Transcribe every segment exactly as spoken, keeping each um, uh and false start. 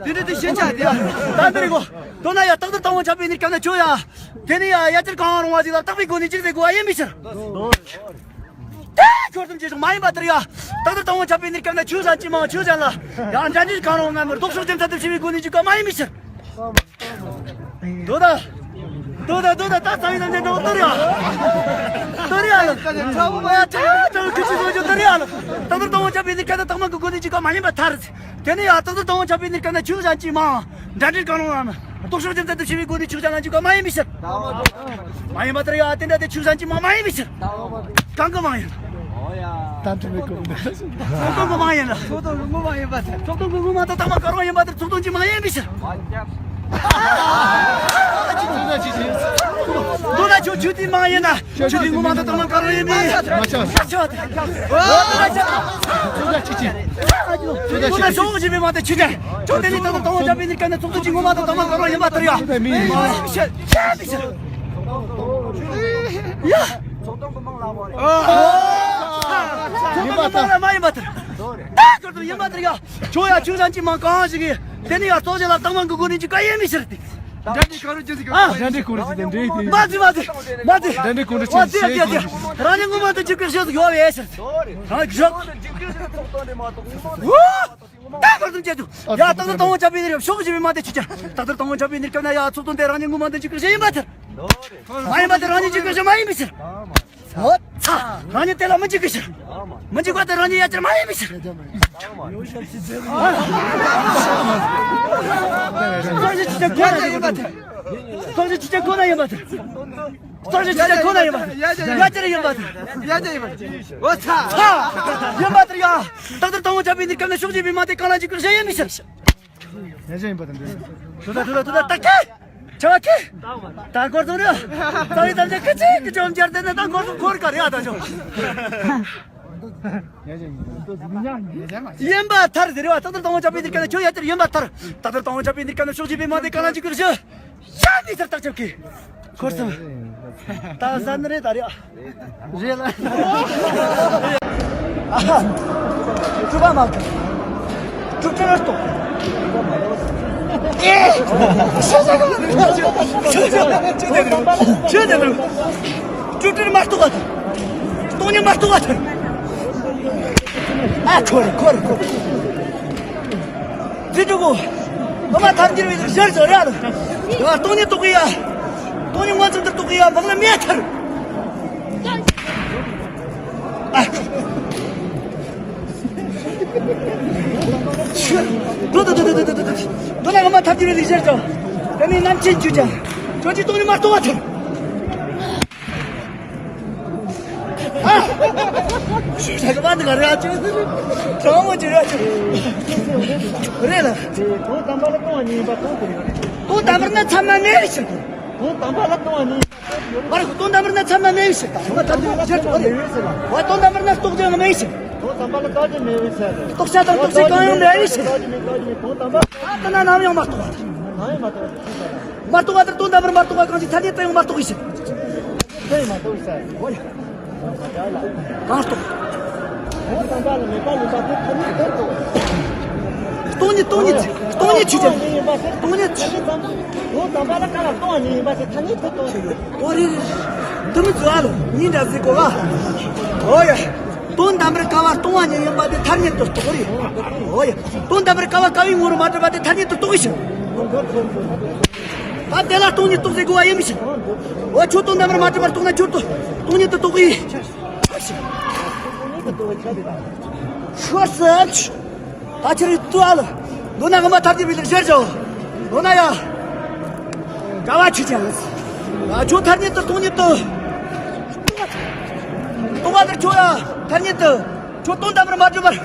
དེ་འདྲ་དེ་ཤེས་བྱ་དེ་ཡ། ད་འདི་རེད་གོ། དོ་ན་ཡ་རྟག་ཏུ་དང་བོ་ཆགས་པའི་གནས་སྐབས་ན་ཁྱོད་ཡ། དེ་ནས་ཡ་ཡ་ཅིར་གང་རུང་བ་ཞིག་ལ་རྟག་པའི་སྒོ་ནས་འཇིག་ཟེར་དགོས་པ་ཡིན་མི་ཕྱིར། ཁྱོད་ཙམ་ཅིག་མ་ཡིན་པ་ལྟར་ཡ། རྟག་ཏུ་དང་བོ་ཆགས་པའི་གནས་སྐབས་ན་ཆོས་ཟན་ཅི་མང་ཆོས་ཟན་ལ། ཡང་འདྲ་འདྲིར་གང་རུང་ངམ་ལྡོག་ཕྱོགས་ཀྱི་མཐའ་དུ་ཕྱེ་བའི་སྒོ་ནས་འཇིག་པ་མ་ཡིན་མི་ཕྱིར། དོ་ད། དོ་ད་དོ་ད་ད་རྩ་བའི་ནང་ནས་འགྲོ་དོ་རེད་ཨ། དོ་རེད་ཨ་ལ། ད་ད་ད་ཁྱོད་ཀྱིས་བཟོ་རྒྱུ་དོ་རེད་ཨ་ལ། རྟག་ཏུ་དང་བོ་ཆགས་པའི་གནས་སྐབས་ན་དང་མ་གི་སྒོ་ནས་འཇིག་པ་མ་ཡིན་པ་ཐར། དེ་ནས་ཡང་རྟག་ཏུ་དང་བོ་ཆགས་པའི་གནས་སྐབས་ན་ཆོས་ཟན་ཅི་མང་། འདྲ་འདྲིར་གང་རུང་ངམ། ལྡོག་ཕྱོགས་ཀྱི་མཐའ་དུ་ཕྱེ་བའི་སྒོ་ནས་ཆོས་ཟན་ལ་འཇིག་པ་མ་ཡིན་མི་ཕྱིར། མ་ཡིན་པ་ལྟར་ཡ་དེ་འདྲ་དེ་ཆོས་ཟན་ཅི་མང་མ་ཡིན་མི་ཕྱིར། གང་གི་མང་ཡིན། ད་དུ་མི་གོ་མི་འདུག་ཚོགས་དོན་གྱི་མང་ཡིན་ལ། ཚོགས་དོན་གྱི་ངོ་མ་ཡིན་པ་དེ། ཚོགས་དོན་གྱི་ངོ་མ་དང་དང་མ་ག་རུང་ཡིན་པ་དེ་ཚོགས་དོན་གྱི་མང་ཡིན་མི་ཕྱིར། མདོར་ན་ཁྱོད་ཆོས་དེའི་མང་ཡིན་ན། ཆོས་དེའི་ངོ་མ་དང་དང་མ་ག་རུང་ཡིན་མི། ཆོས་དེ། ཚོགས་དོན་གྱི་མང་དེ་ཆོས་དེ། ཁྱོད་དེ་ནི་དང་དང་བོ་ཆགས་པའི་གནས་སྐབས་ན་ཚོགས་དོན་གྱི་ངོ་མ་དང་དང་མ་ག་རུང་ཡིན་པ་ལྟར་ཡ། མི་ཕྱིར། ཡ། ཚོགས་དོན་གྱི་མང་ལ་བ་རེད། ཡིན་པ་ལྟར། མ་ཡིན་པ་ལྟར། ད་ཁྱོད་ཚོ་ཡིན་པ་ལྟར་ཡ། ཁྱོད་ཡ་ཆོས་ཟན་ཅི་མང་གང་ཞིག་གིས། དེ་ནི་ཡ་ཚོགས་ཆེན་ལ་དང་མ་གི་སྒོ་ནས་འཇིག་ག་ཡེ་མི་ཕྱིར་ཏེ། འདྲ་འདྲའི་ག་རུ་ཅི་ཟིག་ག་ཨ། འདྲ་འདྲའི་ག་རུ་ཅི་དང་འདྲེས་ཏེ། མ་ཟི་མ་ཟི། མ་ཟི། འདྲ་འདྲའི་ག་རུ་ཅི་མ་ཟི་ཟི། ཟི་ཟི། རང་ཉིད་ངོ་མ་དུ་འཇིག་གི་ཤེས་སུ་ཡོད་པའི་ཕྱིར། རང་འཇོག་ད་ག་རུ་ཅི་དུ། ཡ་ད་ལྟ་དང་བོ་ཆགས་པའི་གནས་སྐབས་ཕྱོགས་བཞི་པའི་མ་དེ་ཆུ་ཅན། ད་ལྟ་དང་བོ་ཆགས་པའི་གནས་སྐབས་ན་ཡ་ཚོགས་དོན་དེ་རང་ཉིད་ངོ་མ་དུ་འཇིག་གི་ཤེས་ཡིན་པ་ཕྱིར། མ་ཡིན་པ་དེ་རང་ཉིད་འཇིག་གི་ཤེས་མ་ཡིན་པའི་ཕྱིར། འོ་ཚ། རང་ཉིད་དེ་ལ་མི་འཇིགས་ཀྱི་ཕྱིར། མི་འཇིགས་པ་དེ་རང་ཉིད་ཡ་ཅིར་མ་ཡིན་པའི་ཕྱིར། ཚོགས་ཀྱི་ཆུ་ཆེན་ཁོ་ན་ཡིན་པ་དེ། ཚོགས་ཀྱི་ཆུ་ཆེན་ཁོ་ན་ཡིན་པ་དེ། ཚོགས་ཀྱི་ཆུ་ཆེན་ཁོ་ན་ཡིན་པ་དེ། ཡ་ཅིར་ཡིན་པ་དེ། ཡ་ཅིར་ཡིན་པ་དེ། འོ་ཚ། ཚ། ཡིན་པ་དེ་ཡ། རྟག་ཏུ་དང་བོ་ཆགས་པའི་གནས་སྐབས་ན་ཕྱོགས་བཞི་པའི་མ་དེ་གང་ལ་འཇིགས་ཀྱི་ཕྱིར་ཡིན་པའི་ཕྱིར། ཡ་ཅིར་ཡིན་པ་དེ། དུ་ད་དུ་ད་དུ་ད་ད་ཀེ། ཆ་བ་ཀེ། ད་འཁོར་ཚོ་རེད། ད་ཡི་དམ་ཅན་ཁི་ཅི་ཁི་ཅོམ་སྦྱར་ཏེ་ནི་ད་འཁོར་ཚོ་འཁོར་ག་རེ་ཡ་ད་ཅོ། ཡིན་པ་ཐར་ཟེར་བ། རྟག་ཏུ་དང་བོ་ཆགས་པའི་གནས་སྐབས་ན་ཁྱོད་ཡ་ཅིར་ཡིན་པ་ཐར། རྟག་ཏུ་དང་བོ་ཆགས་པའི་གནས་སྐབས་ན་ཕྱོགས་བཞི་པའི་མ་དེ་གང་ལ་འཇིགས་ཀྱི་ཕྱིར། ཡ་མི་ཐར་རྟགས་ཆོད་ཀི། འཁོར་སོང་། ད་ཟ་ནི་རེད་ད་རེད། རེད་ལ། ཨ་ཧ། སྤྲུལ་པ་མ་གཏོགས། སྤྲུལ་སྤྲུལ་མ་གཏོགས། ཨེ། ཆོས་དེ་ནང་། སྤྲུལ་སྤྲུལ་མ་གཏོགས་པ་དང་། སྟོང་ཉིད་མ་གཏོགས་པ་དང་། ཨ་ཁོ་རེ་ཁོ་རེ་ཁོ་རེ། རྫི་ཕྲུ་གུ། ངོ་མ་ཐལ་འགྱུར་བའི་གཞིར་བཞག་ར་ལ། ཡང་སྟོང་ཉིད་རྟོགས་ཀྱི་ཡ། སྟོང་ཉིད་མངོན་སུམ་དུ་རྟོགས་ཀྱི་ཡ་མག་ལ་མེ་ཐལ། ཨ། ཤི། དོ་དོ་དོ་ན་ངོ་མ་ཐལ་འགྱུར་བའི་གཞིར་བཞག་དེ་ནི་རྣམ་མཁྱེན་གྱི་ཆ། ཁྱོད་ཀྱིས་སྟོང་ཉིད་མ་རྟོགས་པ་ཐལ། ཨ། ཞུ་ཞག་མ་འདི་ག་རེ་ཨ་ཅོ། གྲང་མོ་ཅི་རེད་ཨ་ཅོ། རེད་ལ། དོན་དམ་པ་ལ་ལྟུང་བ་ཉིད་ཡིན་པ་གང་དེ་རེད། དོན་དམ་པར་ན་མཚན་མ་མེད་ཕྱིར། དོན་དམ་པ་ལ་ལྟུང་བ་ཉིད་ཡིན་པ་གང་དེ་རེད། མ་རེད། དོན་དམ་པར་ན་མཚན་མ་མེད་ཕྱིར། ད་ང་ཐམས་ཅད་ཕྱིར་ཆོག་རེད། བ་དོན་དམ་པར་ན་རྟོག་བཅས་མེད་ཕྱིར། དོན་དམ་པ་ལ་རྟོག་བཅས་མེད་ཕྱིར། རྟོག་བྱ་དང་རྟོག་བྱེད་གང་ཡང་མེད་ཕྱིར། དོན་དམ་པ། ད་ལྟ་ན་ནམ་ཡང་མ་རྟོགས་པ་དང་། ནམ་ཡང་མ་རྟོགས་པ་དང་། མ་རྟོགས་པ་དང་དོན་དམ་པར་མ་རྟོགས་པ་གང་ཞིག་ཐ་སྙད་དུ་ཡང་མ་རྟོགས་པའི་ཕྱིར། དེ་ཡང་མ་རྟོགས་པའི་ཕྱིར། འོ་ཡ། གང་རྟོགས། དོན་དམ་པ་ལ་མེད་པ་ཡིན་པ་དེ་ཐ་སྙད་དུ་རྟོགས། སྟོང་ཉིད་སྟོང་ཉིད་སྟོང་ཉིད་ཆོས་ཅན། སྟོང་ཉིད་ཆོས་ཅན། དོན་དམ་པ་ལ་ག་ལ་སྟོང་བ་ཉིད་ཡིན་པ་དེ་ཐ་སྙད་དུ་རྟོགས་ཡོད། འོ་རེད་རེད། འདི་མི་ཚོ་ཨ་ལོ་ཉིན་འདྲ་ཟིག་གོ་ག་འོ་ཡ། དོན་དམ་པར་ཀ་བ་སྟོང་བ་ཉིད་ཡིན་པ་དེ་ཐ་སྙད་དུ་རྟོགས་རེད། འོ་ཡ། དོན་དམ་པར་ཀ་བ་ཀ་བའི་ངོ་བོར་མ་གྲུབ་པ་དེ་ཐ་སྙད་དུ་རྟོགས་པའི་ཕྱིར། ད་དེ་ལ་སྟོང་ཉིད་རྟོགས་ཟེར་དགོས་པ་ཡིན་མི་ཤེས། འོ་ཁྱོད་དོན་དམ་པར་མ་གྲུབ་པར་རྟོགས་ན་ཁྱོད་དོ་སྟོང་ཉིད་དུ་རྟོགས་པའི་ཕྱིར། ཤོར་སྲིད། ད་ཁྱེད་རིགས་ཏུ་ཨ་ལ། མདོར་ན་ངོ་མ་ཐལ་འགྱུར་བའི་ལུགས་གཞིར་བཞག་མདོར་ན་ཡ། ག་བ་ཆོས་ཅན། ཁྱོད་ཐ་སྙད་དུ་སྟོང་ཉིད་དུ། རྟོགས་པ་དེར་ཁྱོད་ཡ་ཐ་སྙད་དུ། ཁྱོད་དོན་དམ་པར་མ་གྲུབ་པར།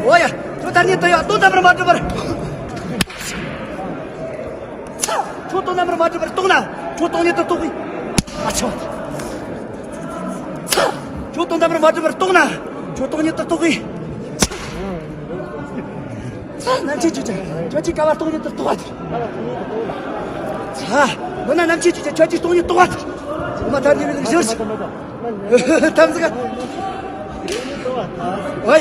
འོ་ཡ། ཁྱོད་ཐ་སྙད་དུ་ཡ་དོན་དམ་པར་མ་གྲུབ་པར། ཁྱོད་དོན་དམ་པར་མ་གྲུབ་པར་རྟོགས་ན། ཁྱོད་སྟོང་ཉིད་དུ་རྟོགས་པའི། ཨ་ཆོ། ཁྱོད་དོན་དམ་པར་མ་གྲུབ་པར་རྟོགས་ན། ཁྱོད་སྟོང་ཉིད་དུ་རྟོགས་པའི། རྣམ་མཁྱེན་ཆོས་ཅན། ཁྱོད་ཀྱིས་ག་བ་སྟོང་ཉིད་དུ་རྟོགས་པ་དེ། མདོར་ན་རྣམ་མཁྱེན་ཆོས་ཅན། ཁྱོད་ཀྱིས་སྟོང་ཉིད་རྟོགས་པ་དེ། ངོ་མ་ཐལ་འགྱུར་བའི་ལུགས་གཞིར་བཞག་ཐམས་ཅད་ཀ་འོ་ཡ།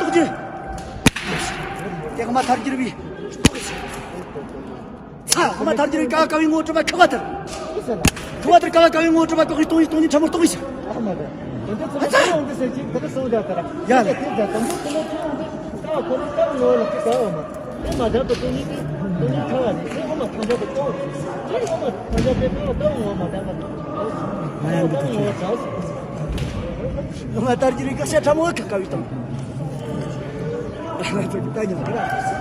རྟོགས་རྒྱུ། དེ་ངོ་མ་ཐར་རྒྱུ་རེད་པས། ཚ། ངོ་མ་ཐར་རྒྱུ་རེད། ཀ་བ་ཀ་བའི་ངོ་བོ་གྲུབ་པ་ཁ་བ་ཐར། ཁ་བ་ཐར། ཀ་བ་ཀ་བའི་ངོ་བོ་གྲུབ་པ་ཀ་ཁའི་སྟོང་ཉིད་སྟོང་ཉིད་ཕྲ་མོ་རྟོགས་ཤིག་ཡ་ལ། ང་ཡང་འདི་ཐུག་ཅིང་། ངོ་མ་ཐར་རྒྱུ་རེད། ཀ་ཤ་ཕྲ་མོ་ཁ་བ་ཀ་བའི་སྟོང་། ང་ཚོ་གི་ད་ཉམས་ཀྱི་ར།